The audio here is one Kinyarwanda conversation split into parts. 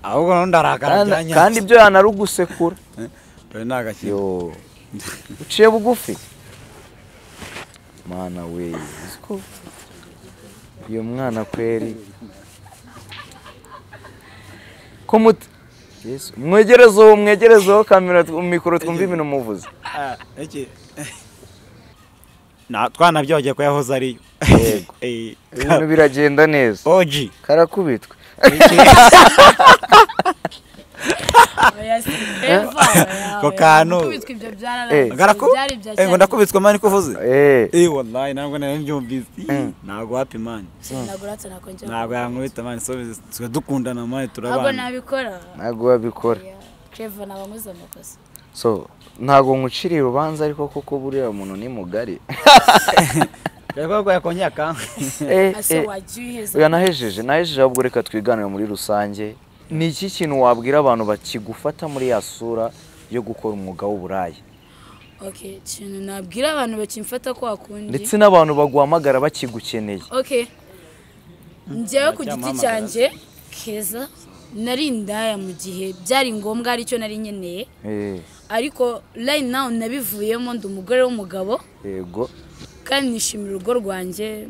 Ahubwo ndarakara byanya. Kandi ibyo yanarugusekura. Oya nagakino. Yo. Uciye bugufi. Mana we, uziko uyu mwana kweri. Komut Yesu, mwegerezo kamera mikoro twumva ibintu muvuze. Iki. Na twanabyogiye ko yahoze ari. Yego. Ibintu biragenda neza. OG. Karakubitwa. Ko kanu. Ngo ndakubitwa mani kuvuze. Wallahi ntabwo nari mbyumvise. Ntabwo happy man. Ntabwo yankubita man, so twe dukundana man, turabana. Ntabwo nabikora. Ntabwo wabikora. Clever nabanguze amakosa. So ntabwo nkuciriye urubanza ariko koko buriya umuntu ni mugari. Yego yakongera. Oya nahejeje ahubwo reka twiganire muri rusange. Ni iki kintu wabwira abantu bakigufata muri ya sura yo gukora umwuga w'uburaya? Okay, kintu nabwira abantu bakimfata ko akundi ndetse n'abantu baguhamagara bakigukeneye. Okay. Njyewe ku giti cyanjye Keza nari indaya mu gihe byari ngombwa ari cyo nari nkeneye. Ariko right now nabivuyemo ndi umugore w'umugabo. Yego. Kandi nishimira urugo rwanjye.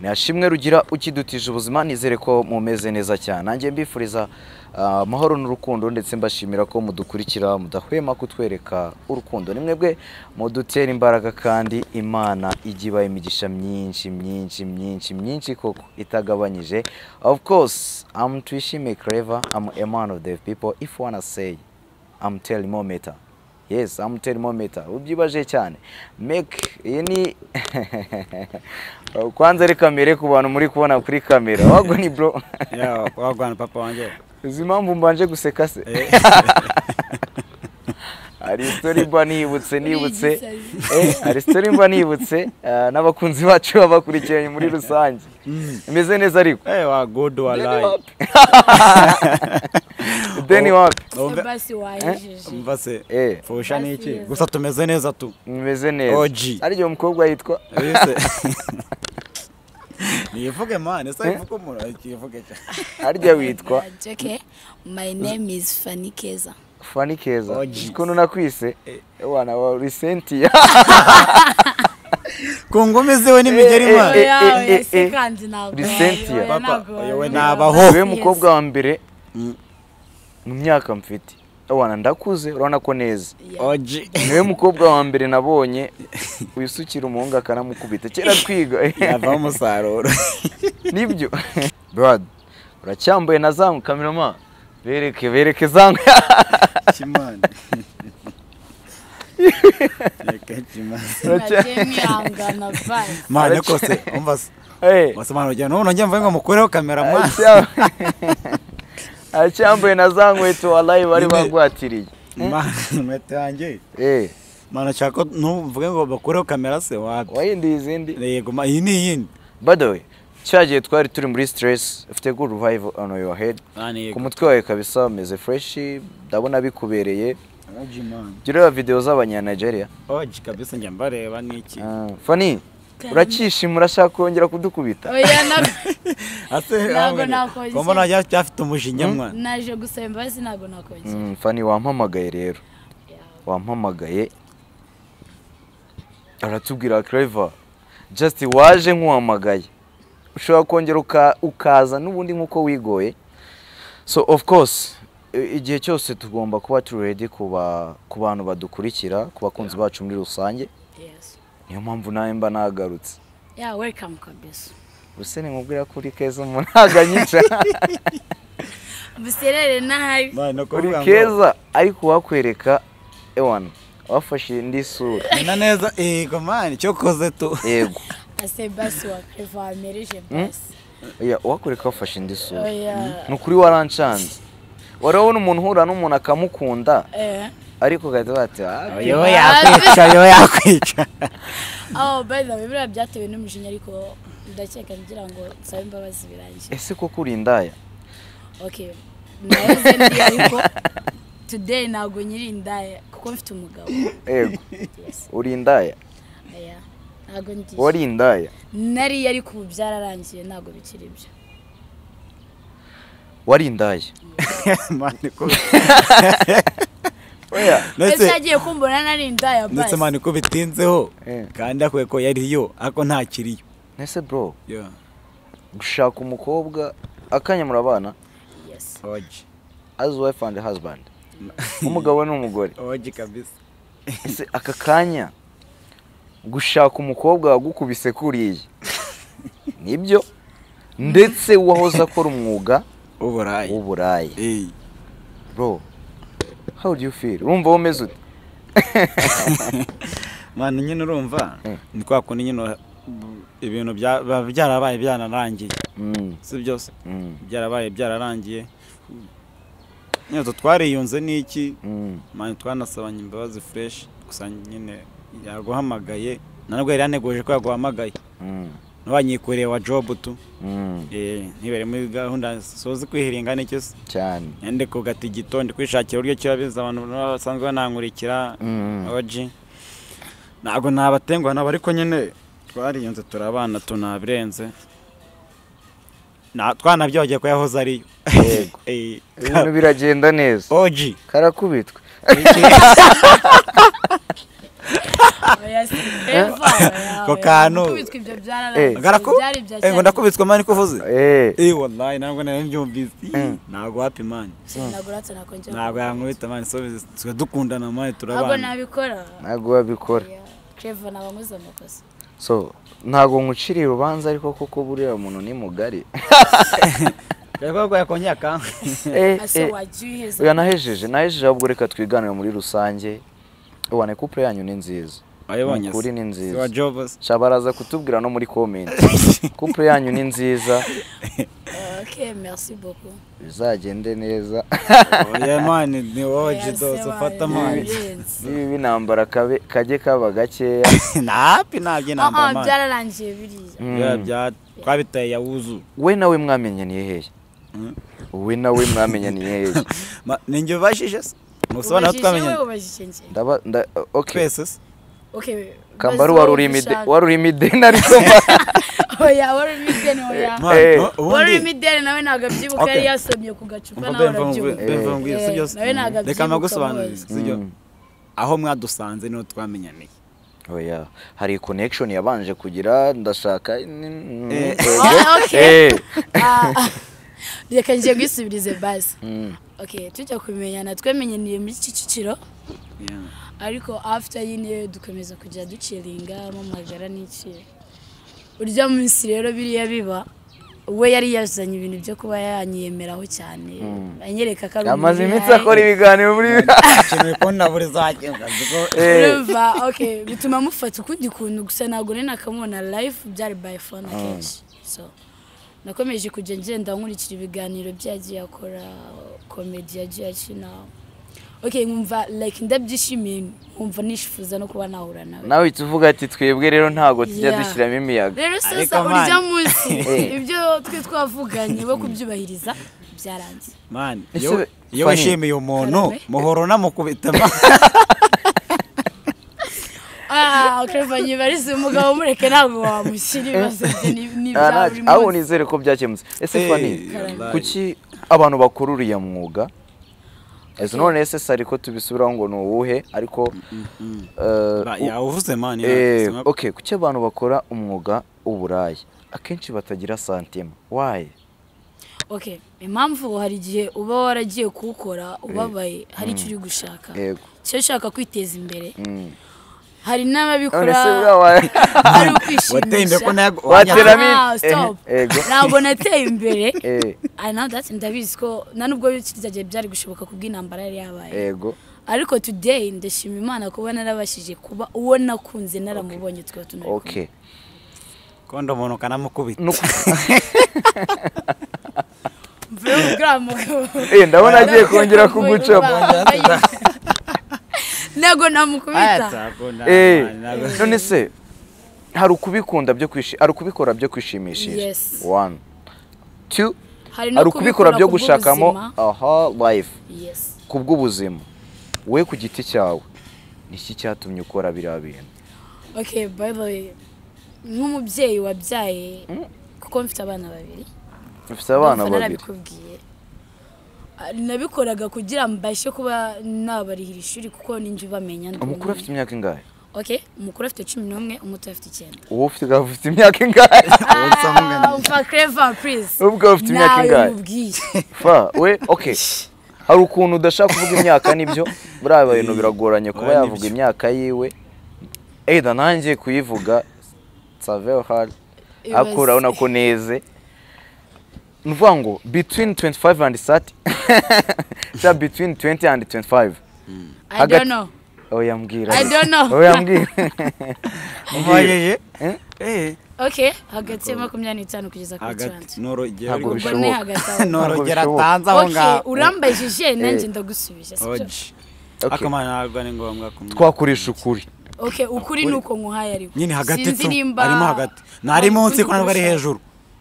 Nashimwe Rugira ukidutije ubuzima, nizere ko mumeze neza cyane. Nanjye mbifuriza amahoro n'urukundo ndetse mbashimira ko mudukurikira mudahwema kutwereka urukundo. Ni mwebwe mudutera imbaraga kandi Imana igiba imigisha myinshi myinshi myinshi myinshi koko itagabanyije. Of course, I'm Twishime Clever, I'm a man of the people. If you wanna say I'm thermometer. Yes, I'm thermometer. Ubyibaje cyane. Make iyi ni kwanza reka mere ku bantu muri kubona kuri kamera. Wago ni bro. Yeah, wagwana papa wanje. Uzi impamvu mbanje guseka se? Ari story mba nibutse. Ari story mba nibutse n'abakunzi bacu babakurikiranye muri rusange. Imeze neza ariko. Wa good wallahi. Deni wapi? Basi wahejeje. Mbase. Fusha niki? Gusa tumeze neza tu. Tumeze neza. OG. Ari yo mukobwa yitwa. Nivuge man, ese ivuge umuntu akivuge cyane. Arya witwa. Okay. My name is Fanny Keza. Fanny Keza. Kuno nakwise wana wa recent. Kungome zewe n'imigeri man. Kandi ntabwo. Recent. Papa, yewe nabaho. We mukobwa wa mbere mu myaka mfite. Wana ndakuze urabona ko neza. OG. Niwe mukobwa wa mbere nabonye wisukira umuhungu akanamukubita kera twiga. Yava umusaruro. Nibyo. Brad, uracyambaye na zangu cameraman. Bereke zangu. Kimana. Reka kimana. Mane kose umva se. Wasema unajua no unajua mvango mukureho cameraman. Acyambaye na zankweto wallahi bari bagwatiriye. Mane inkweto yanjye. Mane shaka ntuvuge ngo bakureho kamera se wapi. Wayindi izindi. Yego iyi ni iyindi. By the way, cyagiye twari turi muri stress, ufite good revival on your head. Ku mutwe wawe kabisa umeze fresh, ndabona bikubereye. OG man. Gira video z'abanya Nigeria. OG kabisa njya mbareba niki. Fanny, urakishima urashaka kongera kudukubita? Oya ntabwo nakongera. Ko mbona cyafite umujinya mwana. Naje gusaba imbabazi ntabwo nakongera. Fanny wampamagaye rero. Wampamagaye. Aratubwira Clever. Just waje nkuhamagaye. Ushobora kongera ukaza n'ubundi nkuko wigoye. So of course igihe cyose tugomba kuba turi ready ku bantu badukurikira, ku bakunzi bacu muri rusange. Yes. Niyo mpamvu nawe mba nagarutse. Yeah, welcome kabisa. Ubuse nimubwira ko uri Keza umuntu aganyica. Buserere nabi. Uri Keza ariko wakwereka ewana wafashe indi sura. Na neza yego man cyo koze tu. Yego. Ase basi wa Clever amereje basi. Oya wakwereka wafashe indi sura. Nukuri warancanze. Warabona umuntu uhura n'umuntu akamukunda. Ariko gahita bati yo yakwica yo yakwica. Oh by the way biriya byatewe n'umujinya ariko ndakeka ngira ngo nsabe imbabazi birangiye. Ese koko uri indaya? Okay. Nahoze ndi ariko today ntabwo nyiri indaya kuko mfite umugabo. Yego. Uri indaya? Yeah. Ntabwo ndi. Wari indaya? Nari ariko ubu byararangiye ntabwo bikiri ibyo. Wari indaya. Man ko. Oya. Ndetse agiye kumbona nari indaya basi. Ndetse man ko bitinzeho. Kandi akwe ko yari yo ako ntakiriyo. Nese bro. Yeah. Gushaka umukobwa akanya murabana. Yes. Oji. As wife and husband. Umugabo n'umugore. Oji kabisa. Ese aka kanya gushaka umukobwa wagukubise kuriye. Nibyo. Ndetse wahoze akora umwuga w'uburayi. Eh. Bro, how do you feel? Urumva umeze ute? Man nyine urumva ni kwa kundi nyine ibintu byarabaye byanarangiye. Si byose. Byarabaye byararangiye. Nyine twariyunze n'iki? Man twanasabanye imbabazi fresh gusa nyine yaguhamagaye nanubwo yari yanegoje ko yaguhamagaye. Nabanyikoreye wa job tu. Ntibere muri gahunda sozi kwihiringa n'icyo se cyane. Nyande ko gatigito ndi kwishakira uryo kirabiza abantu basanzwe banankurikira. Oji. Ntago nabatengwa nabo ariko nyine twariyunze turabana tunabirenze. Na twanabyogiye ko yahoze ariyo. Yego. Ibintu biragenda neza. Oji. Karakubitwa. Kokano. Ngo ndakubitswa man ko uvuze. Wallahi ntabwo nari ntabwo happy man. Ntabwo yankubita man so dukundana man turabana. Ntabwo nabikora. Ntabwo wabikora. Clever nabanguza amakosa. So ntabwo nkuciriye urubanza ariko koko buriya muntu ni mugari. Rego yakonyaka. Oya nahejeje ahubwo reka twiganire muri rusange. Ubone couple yanyu ni nziza. Ayibonye. Kuri ni nziza. Shabaraza kutubwira no muri comment. Couple yanyu ni nziza. Okay, merci beaucoup. Bizagende neza. Oya man ni oje dose fata man. Nibi binambara kabe kaje kaba gakeya. Napi nabye nambara man. Byararangiye biriya. Bya twabitaye yawuzu. We nawe mwamenyaniye hehe? We nawe mwamenyaniye hehe? Ninjye bashije se. Musabana twamenyanye. Ndaba okay. Okay. Kambaru waruri mideni ariko oya waruri mideni oya. Waruri mideni nawe ntabwo abyibuka yari yasomye ku gacupa nawe arabyibuka. Nawe ntabwo abyibuka. Reka magusobanurire sibyo. Aho mwadusanze niho twamenyaniye. Oya hari connection yabanje kugira ndashaka. Okay. Reka ngiye gusubirize basi. Okay, tujya kumenyana twemenyaniye muri Kicukiro. Ariko after yine dukomeza kujya duciringa mamagara n'iki. Urya munsi rero biriya biba we yari yazanye ibintu byo kuba yanyiyemeraho cyane. Anyereka ko ari amaze imitsi akora ibiganiro muri kintu ko naburi zakenga. Urumva okay bituma mufata ukundi kuntu gusa ntago nari nakamubona live byari by phone akenshi. So nakomeje kujya ngenda nkurikira ibiganiro byagiye akora comedy yagiye akina. Okay nkumva like ndabyishimiye nkumva nishifuza no kuba nahura nawe. Nawe tuvuga ati twebwe rero ntago tujya dushyiramo imiyaga. Rero sasa urya munsi ibyo twe twavuganye bo kubyubahiriza byaranze. Man iyo wishimiye umuntu muhoro namukubita. Clever nyibarize umugabo mureke ntabwo wamushyira ibibazo ni bya buri munsi. Aho nizere ko byakemutse. Ese Fanny kuki abantu bakora uriya mwuga? Ese none ese sari ko tubisubiraho ngo ni uwuhe ariko yawuvuze man. Okay, kuki abantu bakora umwuga w'uburaya akenshi batagira santima? Why? Okay, impamvu hari igihe uba waragiye kuwukora ubabaye hari icyo uri gushaka. Cyo ushaka kwiteza imbere. Hari n'ababikora ari ukwishimisha. Ntabwo nateye imbere. I know that ndabizi ko nta nubwo kirya byari gushoboka kubw'intambara yari yabaye. Ariko today ndashima Imana kuba narabashije kuba uwo nakunze naramubonye twe tunari. Okay. Kondo umuntu kanamukubita. Ndabona agiye kongera kugucamo. Ntabwo namukubita. None se hari ukubikunda byo hari ukubikora byo kwishimishisha. 1 2 hari ukubikora byo gushakamo aha life. Yes. Kubw'ubuzima. We ku giti cyawe niki cyatumye ukora biriya bintu? Okay, by the way, nk'umubyeyi wabyaye kuko mfite abana babiri. Mfite abana babiri. Narabikubwiye. Nabikoraga kugira mbashe kuba nabarihira ishuri kuko ninjye ubamenya. Umukuru afite imyaka ingahe? Okay, umukuru afite 11, umuto afite 9. Uwo ufite imyaka ingahe? Umva Clever please. Ubwo ufite imyaka ingahe? Fa we okay. Hari ukuntu udashaka kuvuga imyaka nibyo, buriya bintu biragoranye kuba yavuga imyaka yiwe. Either nanjye kuyivuga ça hard. Akura urabona ko neze. Nuvuga ngo between 25 and 30. Cha between 20 and 25. I don't know. Oya mbwira. I don't know. Oya mbwira. Umvayeje? Eh. Okay, hagati ya 25 kugeza kuri 30. Norogera ntabwo bishoboka. Norogera tanza aho ngaho. Okay, urambajije nanjye ndagusubije. Akamana ntabwo ari ngombwa kumwe. Twakoresha ukuri. Okay, ukuri nuko nkuhaye ariko. Nyine hagati tu. Arimo hagati. Nari munsi ko ntabwo ari hejuru.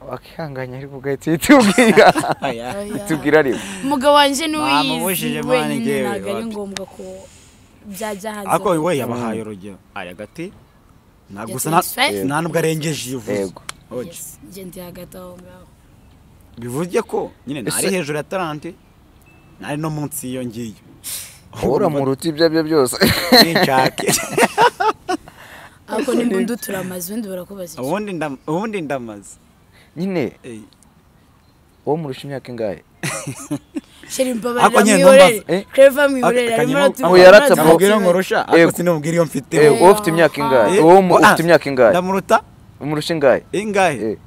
Wakihanganye ariko ugahita itubwira. Itubwira ariko. Umugabo wanje n'uwizi wenyine ntabwo ari ngombwa ko byajya hanze. Ako we yabahaye urugero. Ari hagati. Ntabwo nta nubwo arengeje iyo uvuze. Yes, njye hagati aho ngaho. Bivuze ko nyine nari hejuru ya 30 nari no munsi iyo ngiyo. Ora muruti ibyo byo byose. Ninshake. Ako nimbundu turamaze ubundi barakubaza. Ubundi ndamaze. Nyine wowe murusha imyaka ingahe? Sheri mbabarira mwihorere. Clever mwihorere arimo aratubwira. Namubwira ngorusha ako sinamubwira iyo mfite. Wowe ufite imyaka ingahe? Wowe ufite imyaka ingahe? Ndamuruta. Umurusha ingahe? Ingahe?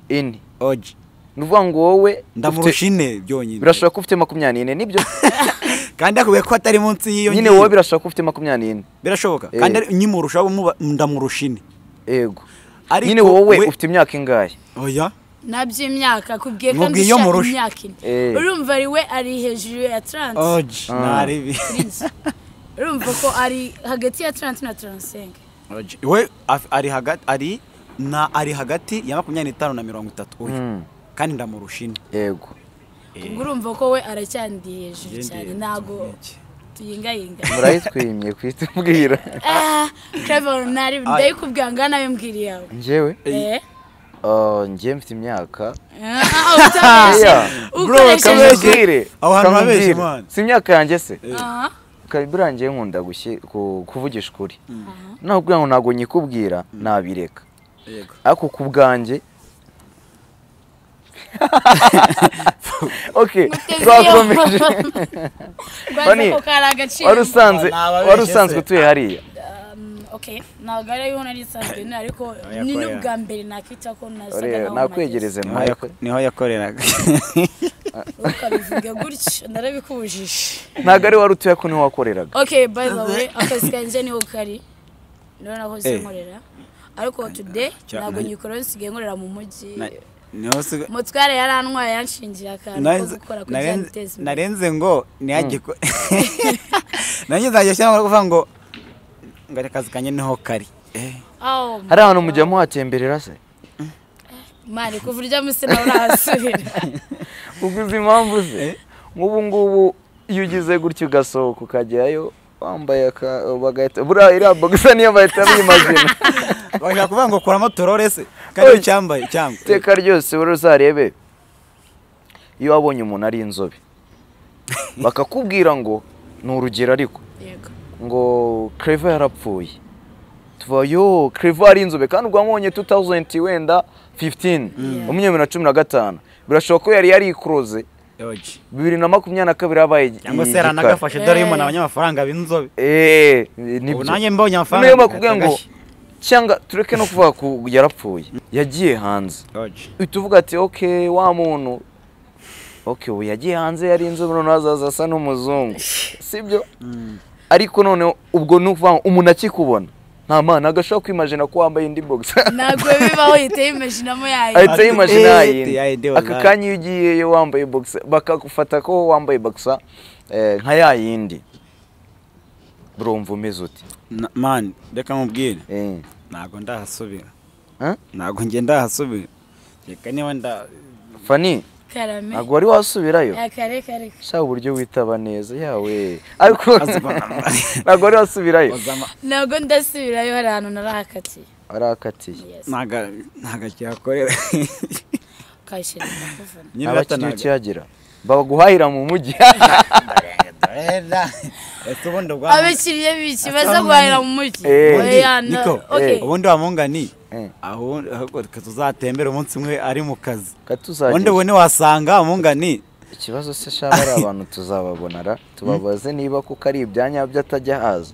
Ine. Oje. Nuvuga ngo wowe ndamurusha ine byonyine. Birashoboka ko ufite 24 nibyo? Kandi akubwiye ko atari munsi y'iyo nyine wowe birashoboka ko ufite 24. Birashoboka. Kandi nyimurusha ndamurusha ine. Yego. Nyine wowe ufite imyaka ingahe? Oya. Nabyo imyaka kubwiye kandi imyaka ine. Urumva ari we ari hejuru ya 30. Oje, naribi. Urumva ko ari hagati ya 30 na 35. Oje. We ari hagati ari na ari hagati ya 25 na 30 uyu. Kandi ndamurusha ine. Yego. Urumva ko we aracyandi hejuru cyane nago tuyingayinga. Murayitwimye kwitubwira. Clever nari ndayikubwira ngana nabimbwiriye yawe. Njyewe? Njye mfite imyaka. Bro, kabeshye. Aho hantu habeshye man. Si imyaka yanjye se? Kabira njye nkunda kuvugisha ukuri. Nakubwira ngo ntago nyikubwira nabireka. Yego. Ariko ku bwanjye Okay, twakomeje. Bani, wari usanzwe utuye hariya? Okay, ntabwo ariyo nari nsanzwe ariko ni n'ubwa mbere nakita ko nasaga naho nakwegereze Michael niho yakoreraga. Ukabivuga gutyo narabikubujije. Ntabwo ari wari utuye ko niho wakoreraga. Okay, by the way, akazi kanje niho kari. Niho nahoze nkorera. Ariko today ntabwo nyikora nsigaye nkorera mu mujyi. Mutware yarantwaye yanshingiye akantu ko gukora kugira ngo iteze imbere. Narenze ngo ntihagiko. Nanjye nzajya shyira kuvuga ngo ngari akazi kanye niho kari. Hari ahantu mujya muhatemberera se? Mari kuva urya musi nawe urahasubira. Uguze impamvu ze? Nk'ubu ngubu iyo ugize gutyo ugasohoka ukajyayo wambaye bagahita buriya iriya boxer niyo bahita bimazina. Bashaka kuvuga ngo kuramo torore se kandi cyambaye cyangwa iteka ryose buri uzarebe iyo wabonye umuntu ari inzobe bakakubwira ngo ni urugero ariko ngo Clever yarapfuye tuva yo Clever ari inzobe kandi ubwo wamubonye 2000 wenda 15 2015 birashoboka ko yari yarikroze 2022 yabaye cyangwa se yaranagafashe dore y'umuntu abanyamafaranga b'inzobe nibyo nanjye mbonye amafaranga niyo bakubwiye ngo cyangwa tureke no kuvuga ko yarapfuye yagiye hanze utuvuga ati okay wa muntu okay ubu yagiye hanze yari inzobe none azaza asa n'umuzungu sibyo ariko none ubwo nukuvuga umuntu akikubona nta mana agashobora kwimagina ko wambaye indi boxer ntabwo bibaho yiteye imaginamo yayo ahita yimagina yayindi aka kanya iyo ugiyeyo wambaye boxer bakagufata ko wambaye boxer nka yayindi urumva umeze ute man reka nkubwire ntabwo ndahasubira ntabwo njye ndahasubira reka niba nda Fanny Karame ntabwo wari wasubirayo kare kare sha uburyo witaba neza yawe ariko ntabwo wari wasubirayo ntabwo ndasubirayo hari ahantu narahakatiye arakatiye ntago cyakorera kashira ndakuvuna abakiriya ukihagira Baguhahira mu mujyi. Abakiriya biki baza guhahira mu mujyi. Niko ubundi wamungani aho tuzatembera umunsi umwe ari mu kazi. Ubundi ubone wasanga amungani. Ikibazo se shaba ari abantu tuzababonara tubabaze niba kuko ari ibyanya byatajya haza.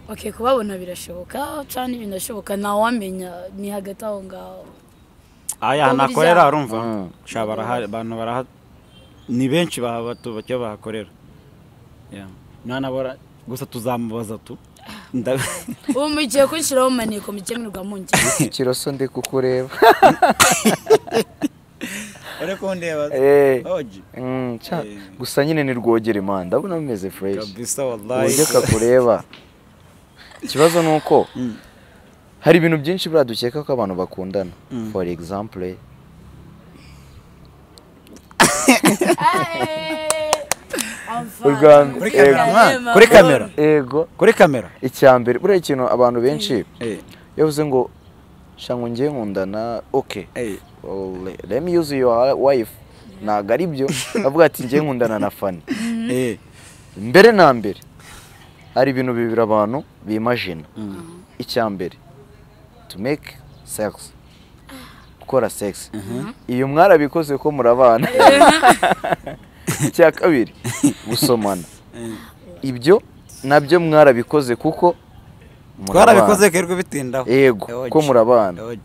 Okay, kubabona birashoboka cyane binashoboka ntawamenya ni hagati aho ngaho. Aya nakorera urumva shaba abantu baraha ni benshi bacyo bahakorera. Yeah. Nana gusa tuzamubaza tu. Ubu mugiye kunshiraho maneko mukemerwa munge. Ikiroso ndi kukureba. Ore kundeba. Oji. Gusa nyine ni rwogere man ndabona bimeze fresh. Kabisa wallahi. Ujye kakureba. Ikibazo nuko hari ibintu byinshi buradukeka ko abantu bakundana. For example kuri kamera. Ego. Kuri kamera. Icyambere buriya ikintu abantu benshi yavuze ngo shango ngiye nkundana okay. Let me use your wife. Ntago ari byo. Avuga ati ngiye nkundana na Fanny. Mbere na mbere hari ibintu bibiri abantu bimagine. Icyambere to make sex. Gukora sex. Iyo mwarabikoze ko murabana. Icya kabiri gusomana. Ibyo nabyo mwarabikoze kuko twarabikoze kerwe bitindaho. Yego ko murabana.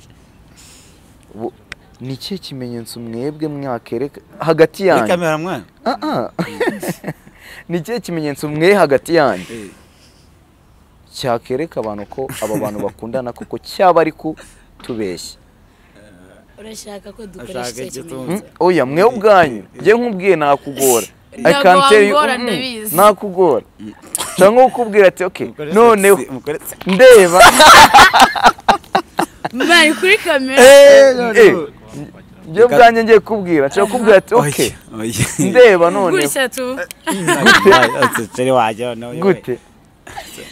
Ni cye kimenyetso mwebwe mwakereka hagati yanyu. Kamera mwana. Ni cye kimenyetso mwe hagati yanyu cyakereka abantu ko aba bantu bakundana kuko cyaba ari kutubeshya. Urashaka ko dukoresha iki kimenyetso? Oya mwe ubwanyu ngiye nkubwiye nakugora. I can't tell you nakugora. Cyangwa ukubwira ati okay noneho ndeba mbari kuri kamera. Ngiye ubwanyu ngiye kubwira nshaka kubwira ati okay ndeba noneho gutya tu. Gute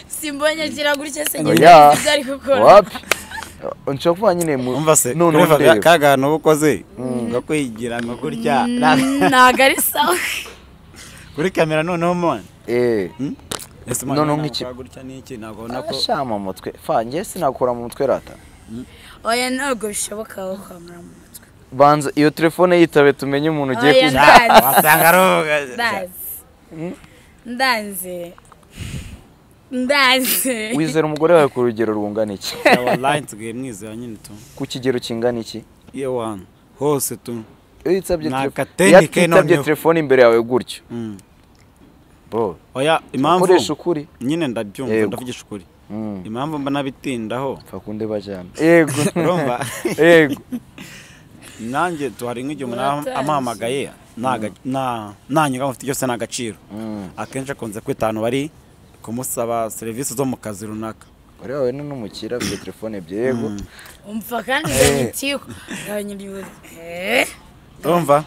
simbonye kira gutya se ngiye byari gukora. Wapi nshaka kuvuga nyine none kagano ukoze ngakwigira ngo gutya ntago ari sawa kuri kamera noneho mwana. None nk'iki gutya n'iki ntago nako shama mu mutwe fa ngiye sinakora mu mutwe rata. Oya ntago bishoboka ko kamera mu mutwe. Banza iyo telefone yitabe tumenye umuntu ugiye kuza. Wasanga aroga. Ndanze. Ndanze. Wizera umugore wawe ku rugero rungana iki? Wallahi nsigaye mwizera nyine tu. Ku kigero kingana iki? Yewana hose tu. Iyo yitabye telefone imbere yawe gutyo. Bro. Oya impamvu ukoresha ukuri. Nyine ndabyumva ndavugisha ukuri. Impamvu mba nabitindaho. Fakunde bajana. Yego. Urumva? Yego. Nanjye tuhari nk'igihe umuntu amuhamagaye nanyuga mufite cyose nagaciro. Akenshi akunze kwita ahantu bari kumusaba serivisi zo mu kazi runaka. Uri wawe n'umukira afite telefone ebyiri. Yego. Umva kandi igitiko. Urumva?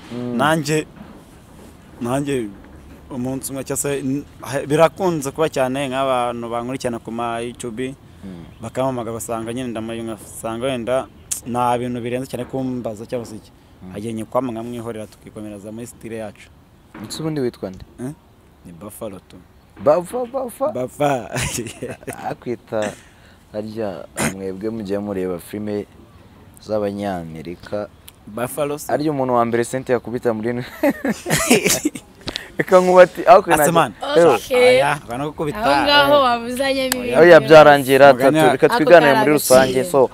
Nanjye umunsi umwe cyase birakunze kuba cyane nk'abantu bankurikirana ku ma YouTube bakamamaga basanga nyine ndamayunga sanga wenda nta bintu birenze cyane kumbaza cyangwa se iki. Agenye kwama nkamwihorera tukikomereza muri style yacu. Ndetse ubundi witwa nde? Ni Buffalo tu. Bafa. Akwita harya mwebwe mugiye mureba filme z'abanyamerika. Buffalo. Arya umuntu wa mbere sente yakubita muri Eka nkubati aho kwina. Okay. Aya bana gukubita. Aho ngaho wabuzanye bibi. Oya byarangira reka twiganire muri rusange. So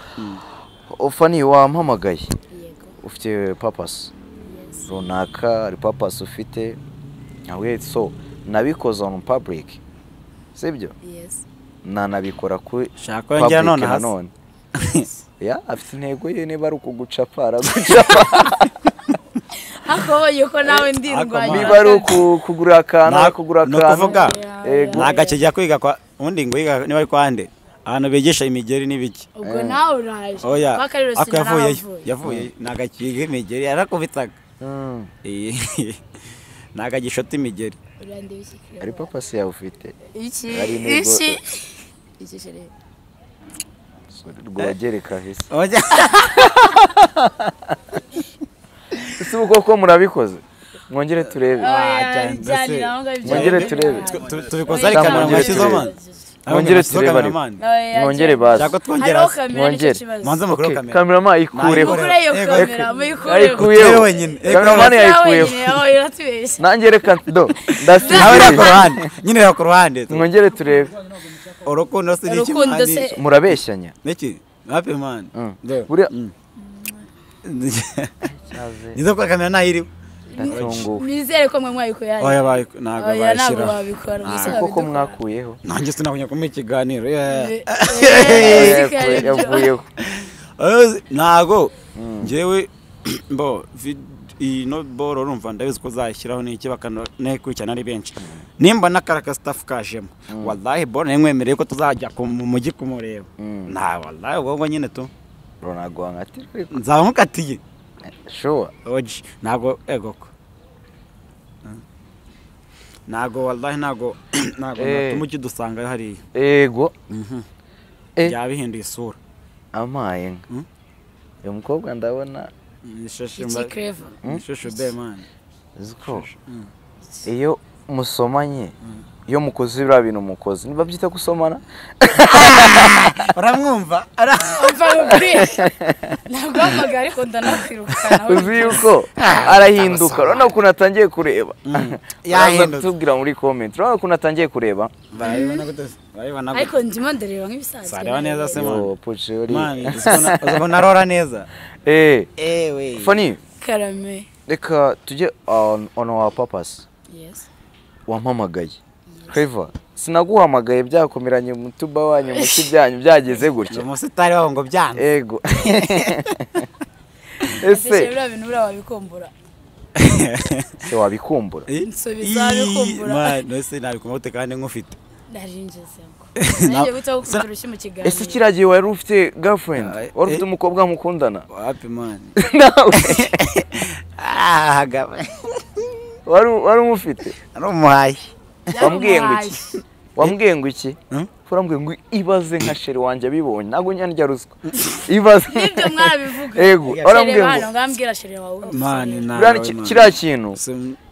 Fanny wampamagaye. Yego. Ufite purpose. Runaka ari purpose ufite. Nawe so nabikoze on public. Sibyo? Yes. Nanabikora ku shaka yongera none hasi. Ya afite intego ye niba ari ukugucapa aragucapa. Ako yuko nawe ndirwanya. Niba ari ukugura akantu kugura akantu. Nukuvuga. Nagakijya kwiga kwa undi ngo yiga niba ari kwande. Ahantu bigisha imigeri n'ibiki. Ubwo nawe uraje. Oya. Ako yavuye nagakiga imigeri yarakubitaga. Nagagishota imigeri. Ari papa se yawe ufite. Iki. Iki shere. Sorry rwogereka hese. Oya. Ese uko ko murabikoze? Mwongere turebe. Mwongere turebe. Tubikoze ari kamera mwashyizeho man. Mwongere turebe ariko. Mwongere basi. Mwongere. Manze mukuru kamera. Cameraman ikureho. Ayikuyeho wenyine. Cameraman yayikuyeho. Nanjye reka do. Ndasinziriye. Ku ruhande. Nyine ku ruhande. Mwongere turebe. Urukundo se ni iki? Murabeshyanya. Niki? Happy man. Buriya nizo kwa kamera nayiri. Nizere ko mwe mwayikuye. Oya bayiko ntago bayishyira. Koko mwakuyeho. Nanjye sinabonye ko mu kiganiro. Yavuyeho. Ntago njyewe bo ino boro urumva ndabizi ko zayishyiraho n'iki bakanakurikirana ari benshi. Nimba n'akaraka staff kajemo. Wallahi boro nemwemereye ko tuzajya mu mujyi kumureba. Nta wallahi ubwo nyine tu. Bro ntago nkatira. Nzamukatiye. Sure. Oji ntago egoko. Ntago wallahi ntago natumuki dusanga hariya. Ego. Yabihinduye isura. Amaye. Uyu mukobwa ndabona ishusho be man. Uziko. Iyo musomanye iyo mukoze biriya bintu mukoze niba byita gusomana uramwumva ntabwo wamagara ariko ndanakwirukana uzi yuko arahinduka urabona ukuntu atangiye kureba yahindutse tubwira muri comment urabona ukuntu atangiye kureba ariko ndimo ndareba nk'ibisanzwe sareba neza se man uzabona arora neza eh Fanny karame reka tujye on our purpose. Yes. Wampamagaye Clever sinaguhamagaye byakomeranye mutuba wanyu muki byanyu byageze gutya umusitari wabo ngo byanze ego ese biriya bintu buriya wabikumbura se wabikumbura nsubiza wabikumbura man ese nabikumbura kandi nkufite narinjeze ngo nanjye guta gukubita urushyi mu kiganiro ese kiragiye wari ufite girlfriend wari ufite umukobwa mukundana wapi man nawe ah gaba wari umufite ari umuhayi wambwiye ngo iki wambwiye ngo iki urambwiye ngo ibaze nka sheri wanjye abibonye ntabwo nyandya ruswa ibaze nibyo mwarabivuga yego urambwiye ngo ngambwira sheri wawe man nawe kiriya kintu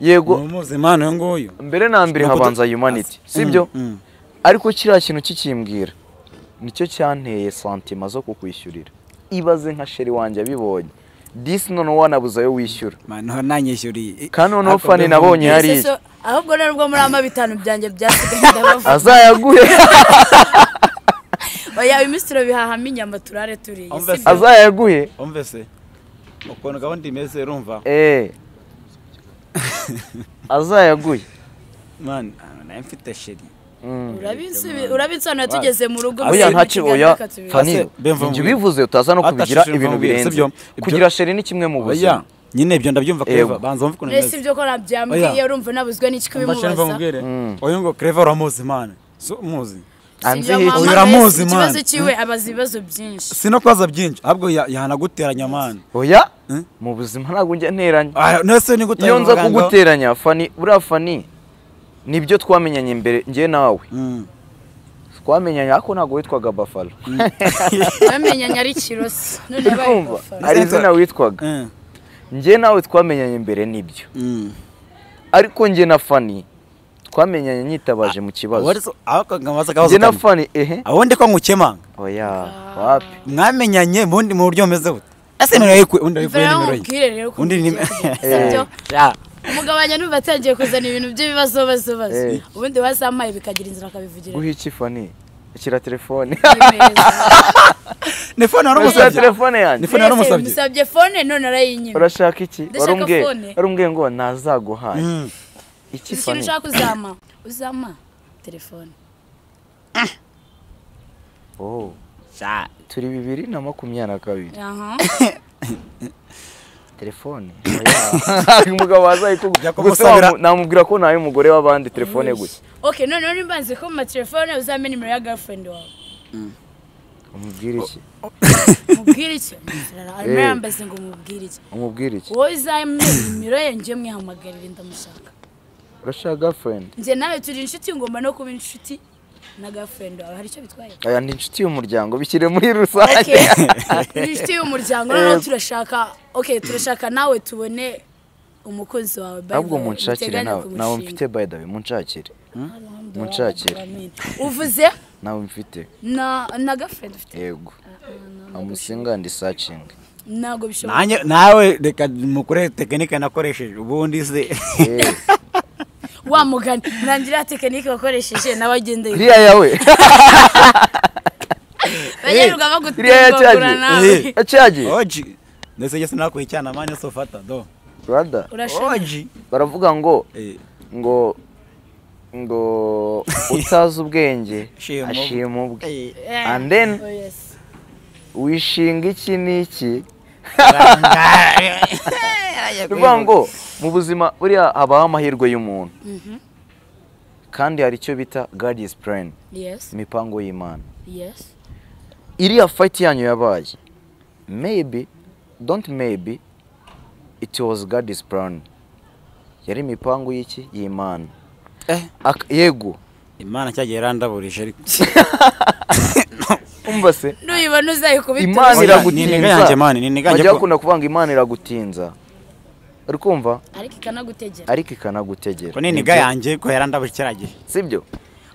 yego umuzi man uyu nguyu mbere na mbere habanza humanity sibyo ariko kiriya kintu kikimbwira nicyo cyanteye santima zo kukwishyurira ibaze nka sheri wanjye abibonye disi none wanabuze ayo wishyura man nanyishyuriye kandi noneho Fanny nabonye hariya ahubwo nubwo muri ama bitanu byanjye byasigaye ndabavuga azayaguhe oya imisitiro bihahamo inyama turare turiye azayaguhe umve se ukuntu gahunda imeze urumva azayaguhe man nawe mfite sheri urabinsobanura tugeze mu rugo oya ntacyo oya Fanny ibyo bivuze utaza no kubigira ibintu birenze kugira sheri ni kimwe mu buzima nyine ibyo ndabyumva Clever banza wumve ukuntu bimeze ibyo ko nabyambwiye urumva nabuzwe n'iki kubimubaza oya ngo Clever uramuzi man so umuzi uramuzi man ikibazo cyiwe abaza ibibazo byinshi sino kubaza byinshi ahubwo yahanaguteranya man oya mu buzima ntabwo njya nteranya nese ni iyo nza kuguteranya Fanny buriya Fanny nibyo twamenyanye mbere njye nawe twamenyanye ariko ntabwo witwaga Buffalo twamenyanye ari Kirosi none baye Buffalo ari izina witwaga njye nawe twamenyanye mbere nibyo ariko njye na Fanny twamenyanye nyitabaje mu kibazo njye na Fanny ehe abundi ko ngukemanga oya wapi mwamenyanye mundi mu buryo meze bute ese nimero yikuye undi yikuye nimero ye undi ni umugabo wanjye numva atangiye kuzana ibintu by'ibibazo bazo bazo ubundi wazampaye bikagira inzira akabivugira guha iki Fanny akira telefone ni phone waramusabye telefone yanjye ni phone waramusabye musabye phone none arayinyima urashaka iki warumbwiye ngo nazaguhaye iki Fanny ushaka uzama telefone oh turi 2022 aha telefone umugabo wazayikugusabira namubwira ko nayo umugore w'abandi telefone gusa okay none none mbanze ko mu telefone uzamenya nimero ya girlfriend wawe umubwira iki mubwira iki arimo yambaze ngo mubwire iki umubwira iki wowe uzamenya nimero ye njye mwihamagarire ndamushaka urashaka girlfriend njye nawe turi inshuti ngomba no kuba inshuti na girlfriend wawe hari icyo bitwaye aya ni inshuti y'umuryango bishyire muri rusange ni inshuti y'umuryango noneho turashaka okay turashaka nawe tubone umukunzi wawe. Ahubwo munshakire nawe mfite, by the way, munshakire. Munshakire. Uvuze? Nawe mfite. Na girlfriend ufite? Yego. Amusinga ndi searching. Ntago bishoboka. Nawe reka mukore tekinike nakoresheje ubundi se. Wa mugani nangira tekinike wakoresheje nawe agende. Iriya yawe. Bageruka bagutengura nawe. Achaje. Oji. Ndetse yese nakuhicyana mane sofata do. Brother. Oji. Baravuga ngo ngo utazi ubwenge ashima ubwe. And then wishinga iki n'iki. Bivuga ngo mu buzima buriya habaho amahirwe y'umuntu. Kandi hari icyo bita God is plan. Yes. Imipango y'Imana. Yes. Iriya fight yanyu yabaye. Maybe, don't maybe, it was God's plan. Yari imipango y'iki y'Imana. Yego. Imana cyagiye randaburije ariko. Umva se. Nuyibona uzayikubita. Imana iragutinza. Bajya bakunda kuvuga Imana iragutinza. Uri kumva? Ariko ikanagutegera. Ariko ikanagutegera. Ko niniga yanjye ko yarandabuje kiragiye. Sibyo?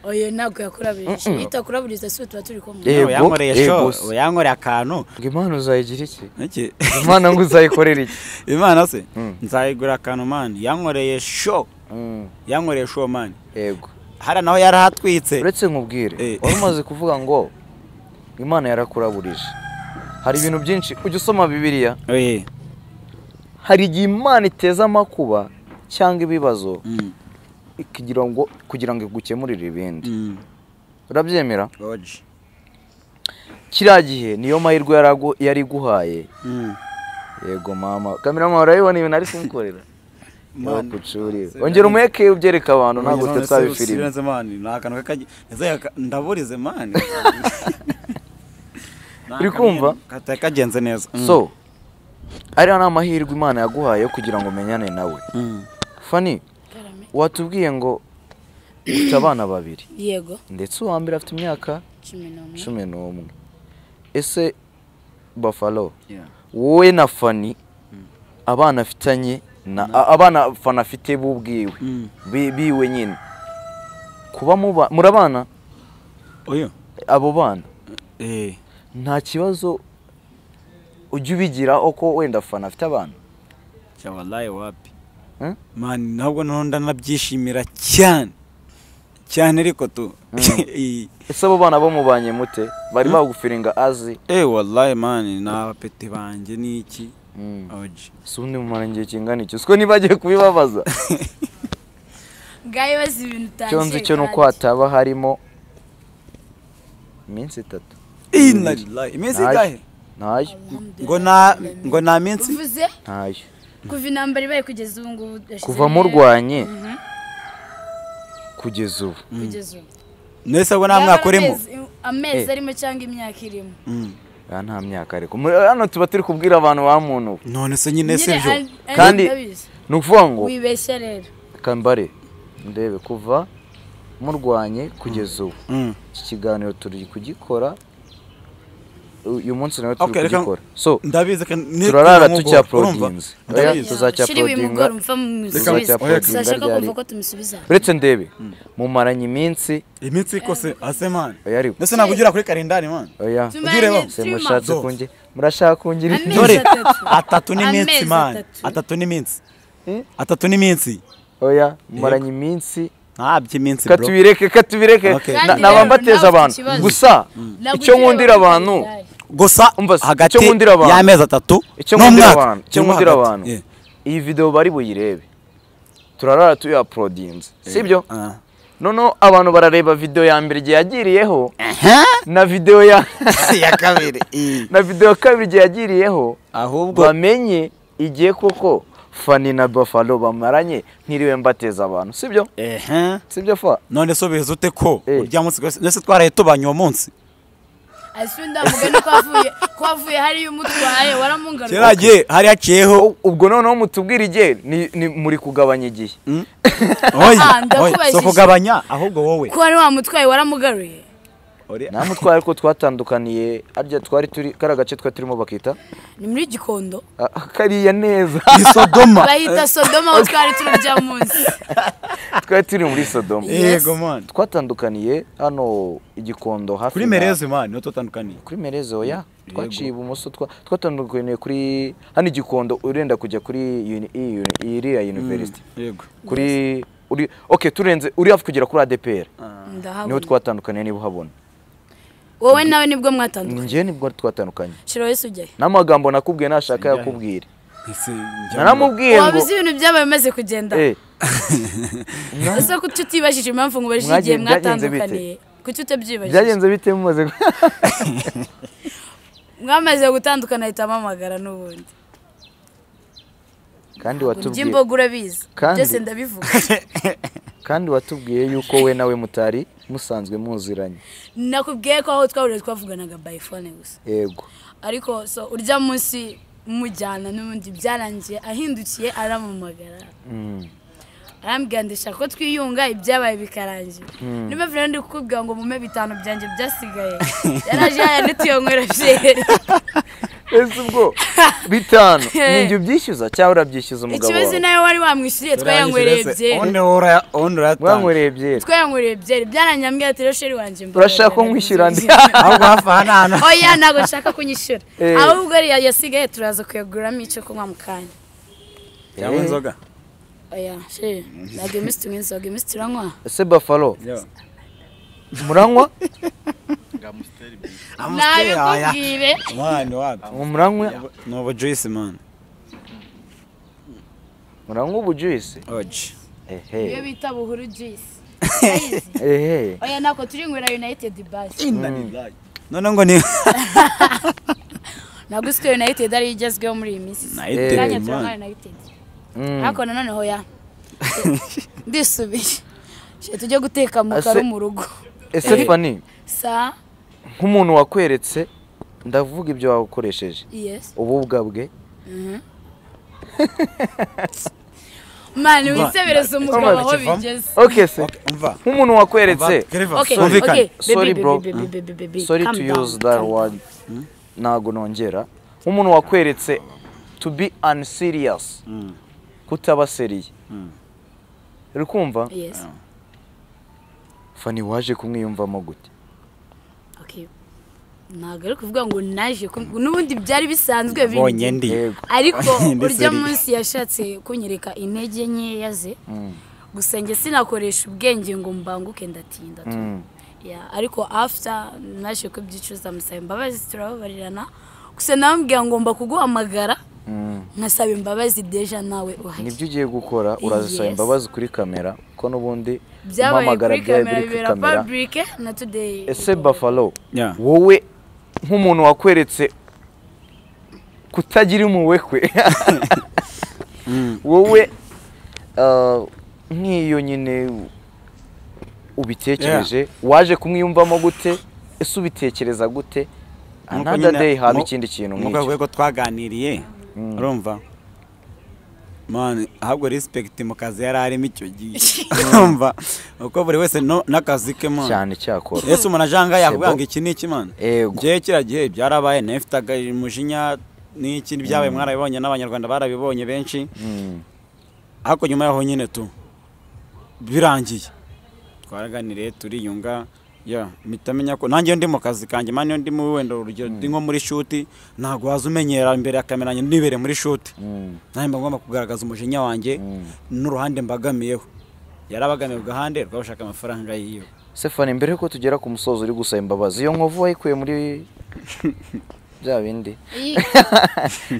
Oyo ntabwo yakurabirije. Itakuraburiza si tuba turi kumwe. Yankoreye show, yankoreye akantu. Ngo Imana uzayigira iki? Imana ngo uzayikorera iki? Imana se nzayigura akantu man. Yankoreye show. Yankoreye show man. Yego. Hara naho yarahatwitse. Uretse nkubwire, wari umaze kuvuga ngo Imana yarakuraburije. Hari ibintu byinshi ujya usoma Bibiliya. Hari igihe Imana iteza amakuba cyangwa ibibazo kugira ngo igukemurire ibindi. Urabyemera? Kiriya gihe niyo mahirwe yari iguhaye. Yego mama. Cameraman urabibona ibintu ari kumukorera. Ongera umweke ubyereka abantu ntabwo twe twabifilime. Ndaburize man. Uri kumva? Kagenze neza. So ariya ni amahirwe Imana yaguhaye kugira ngo umenyane nawe. Fanny, watubwiye ngo ufite abana babiri. Yego. Ndetse uwa mbere afite imyaka 11. Ese Buffalo, wowe na Fanny abana afitanye na abana Fanny afite bubwiwe biwe nyine kuba murabana oyo abo bana nta kibazo ujya ubigira uko wenda Fanny afite abana? Cya wallahi wapi man, ntabwo nonda nabyishimira cyane cyane ariko tu. Ese abo bana bo mubanye mute? Bari bagufiringa azi? Wallahi man, n'abapeti banjye niki. Oji. Sundi mumaranye kingana iki? Siko nibagiye kubibabaza. Ngaye bazi ibintu utashye. Cyo nzi cyo nuko hataba harimo iminsi 3. Inna lillahi. Iminsi ingahe? Ntayo. Ngo na minsi? Uvuze? Ntayo. Kuva intambara ibaye kugeza ubu ngubu. Kuva murwanye kugeza ubu. Kugeza ubu. Nese ubwo nta mwaka urimo? Amezi arimo cyangwa imyaka irimo. Nta myaka ariko. Hano tuba turi kubwira abantu ba muntu. None se nyine se byo. Kandi nukuvuga ngo wibeshya rero. Kambare ndebe kuva murwanye kugeza ubu. Iki kiganiro turi kugikora uyu munsi nawe turi kugikora. So ndabizi turarara tucyaplodinze. Tuzacyaplodinga. Uretse ndebe mumaranye iminsi. Iminsi kose ase man. Ndetse nakugira kuri kalendari man. Oya. Se mushatse kunge. Murashaka kungira dore 3 n'iminsi man. 3 n'iminsi. 3 n'iminsi. Oya, mumaranye iminsi. Ntabyo iminsi bro. Katubireke. Nabambateza abantu. Gusa icyo nkundira abantu gusa hagati y'amezi 3 n'umwaka. Icyo nkundira abantu. Iyi video bari buyirebe. Turarara tuyaplodinze. Sibyo? Noneho abantu barareba video ya mbere igihe yagiriyeho na video ya kabiri. Na video kabiri igihe yagiriyeho ahubwo bamenye igihe koko Fanny na Buffalo bamaranye ntiriwe mbateza abantu. Sibyo? Sibyo fa? None so bize ute ko urya munsi nese twaraye tubanye uwo munsi. Asunda mugani ko avuye hari umutwaye waramungaruka. Kiragiye hari haciyeho ubwo noneho mutubwira igihe ni muri kugabanya igihe. Oya, so kugabanya ahubwo wowe. Ko ari wa mutwaye waramugaruye. Namutwaye ariko twatandukaniye arya twari turi kara gace twari turimo bakita ni muri Gikondo kariya neza ni Sodoma bahita Sodoma aho twari turya munsi twari turi muri Sodoma. Yego man, twatandukaniye hano Igikondo hafi kuri Mereze man, niho twatandukaniye kuri Mereze. Oya, twaciye ibumoso, twatandukaniye kuri hano Igikondo urenda kujya kuri iriya university. Yego kuri uri okay, turenze uri hafi kugera kuri ADPR niho twatandukaniye. Niba uhabona wowe nawe nibwo mwatandukanye. Njye nibwo twatandukanye. Shiro wese ujyayo n'amagambo nakubwiye nashaka yakubwira. Naramubwiye ngo wabizi ibintu byabaye maze kugenda. Ese kuki utibajije impamvu ngo ubajije igihe mwatandukaniye? Kuki utabyibajije? Byagenze bite mumaze mwamaze gutandukana ahita amamagara n'ubundi. Kandi watubwiye imboga urabizi byose ndabivuga. Kandi watubwiye yuko we nawe mutari musanzwe muziranye. Nakubwiye ko aho twahuriye twavuganaga by phone gusa. Yego. Ariko so urya munsi mujyana n'ubundi byarangiye ahindukiye aramamagara. Arambwira ndashaka ko twiyunga ibyabaye bikarangira. Niba vyo ndi kukubwira ngo mume bitanu byanjye byasigaye. Yaraje yanitiyonywera byeri. Ese ubwo bitanu ninjye ubyishyuza cyangwa urabyishyuza umugabo wawe? Ikibazo nawe wari wamwishyuriye twayanywereye byeri. Mwanywereye byeri. Twayanywereye byeri byaranyambwiye ati rero sheri wanje mba. Urashaka ko nkwishyura ndi? Ahubwo hafi aha hano. Oya ntago nshaka kunyishyura. Ahubwo yasigaye turaza kuyaguramo icyo kunywa mu kanya. Cyangwa inzoga. Oya sheri ntabwo iminsi tunywa inzoga, iminsi turanywa. Ese Buffalo muranywa? Nabikubwire. Man wapi? Muranywa? No ubu juice man. Muranywa ubu juice? Oji. Ehe. Iyo bita buhuru juice. Ehe. Oya nako turinywera United basi. None ngo ni Ntabwo usiko United ari igezweho muri iyi minsi. United man. United. Ariko nanone hoya. Ndisubiye. Tujye guteka mu karu mu rugo. Ese Fanny sa nk'umuntu wakweretse ndavuga ibyo wakoresheje. Yes. Ububwa bwe. Man wisebereza umugabo aho bigeze. Okay se. Nk'umuntu wakweretse. Okay. Sorry bro. Sorry to use that word. Ntago nongera. Nk'umuntu wakweretse to be unserious. Kutaba seriye. Uri kumva? Yes. Fanny waje kumwiyumvamo gute? Okay. Ntabwo ari kuvuga ngo naje n'ubundi byari bisanzwe bibonye ndi. Ariko urya munsi yashatse kunyereka intege nkeya ze. Gusa nge sinakoresha ubwenge ngo mbanguke ndatinda. Yeah, ariko after naje kubyicuza musaba imbabazi turababarirana. Gusa namubwiye ngomba kuguhamagara nkasaba imbabazi deja nawe uhari. Nibyo ugiye gukora urazisaba imbabazi kuri kamera ko n'ubundi mpamagara byabaye kuri kamera public na today. Ese Buffalo wowe nk'umuntu wakweretse kutagira impuhwe kwe wowe nk'iyo nyine ubitekereje waje kumwiyumvamo gute? Ese ubitekereza gute? Another day haba ikindi kintu nk'icyo. Nk'uko twaganiriye urumva man ahubwo respect mu kazi yari arimo icyo gihe. Urumva uko buri wese n'akazi ke man cyane cyakora. Ese umuntu ajanga yavuga ngo iki n'iki man. Ngiye kira gihe byarabaye nafitaga umujinya n'iki byabaye mwarabibonye n'abanyarwanda barabibonye benshi. Ariko nyuma yaho nyine tu birangiye twaraganiriye turiyunga. Ya mitamenya ko nanjye ndi mu kazi kanjye man ndi mu wenda urugero ndi nko muri shoot ntago waza umenyera imbere ya kamera yanjye nibere muri shoot. Nanjye mba ngomba kugaragaza umujinya wanjye n'uruhande mbagamiyeho. Yarabagamiye ugahande rwabashaka amafaranga yiyo. Sefani mbere ko tugera ku musozo uri gusaba imbabazi iyo nkovu wayikuye muri bya bindi.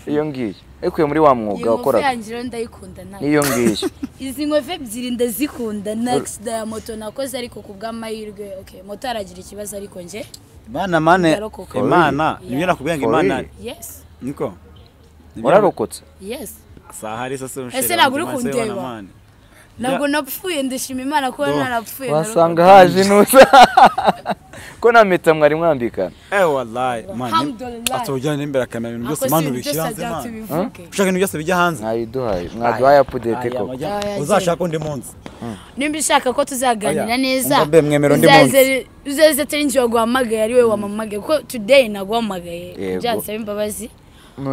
Iyo ngiye ekuye muri wa mwuga wakora. Iyo ngiye ndayikunda nawe. Niyo ngiye. Izi nkovu ebyiri ndazikunda next day moto nakoze ariko kubw'amahirwe okay moto aragira ikibazo ariko nje Imana mane Imana nibyo nakubwiye ngo Imana. Yes. Niko. Wararokotse? Yes. Sahari sasa mshere. Ese ntabwo uri kundeba. Ntabwo napfuye ndashima Imana ko narapfuye. Wasanga haje nusa. Ko nta mpeta mwari mwambikana. Wallahi man. Atujyana imbere kamera ibintu byose manu bishyira hanze man. Ushaka ibintu byose bijya hanze. Mwayiduhaye. Mwaduhaye update koko. Uzashaka undi munsi. Nimba ushaka ko tuzaganira neza. Uzaze atari njye waguhamagaye ari we wamamagaye kuko today naguhamagaye. Byansaba imbabazi.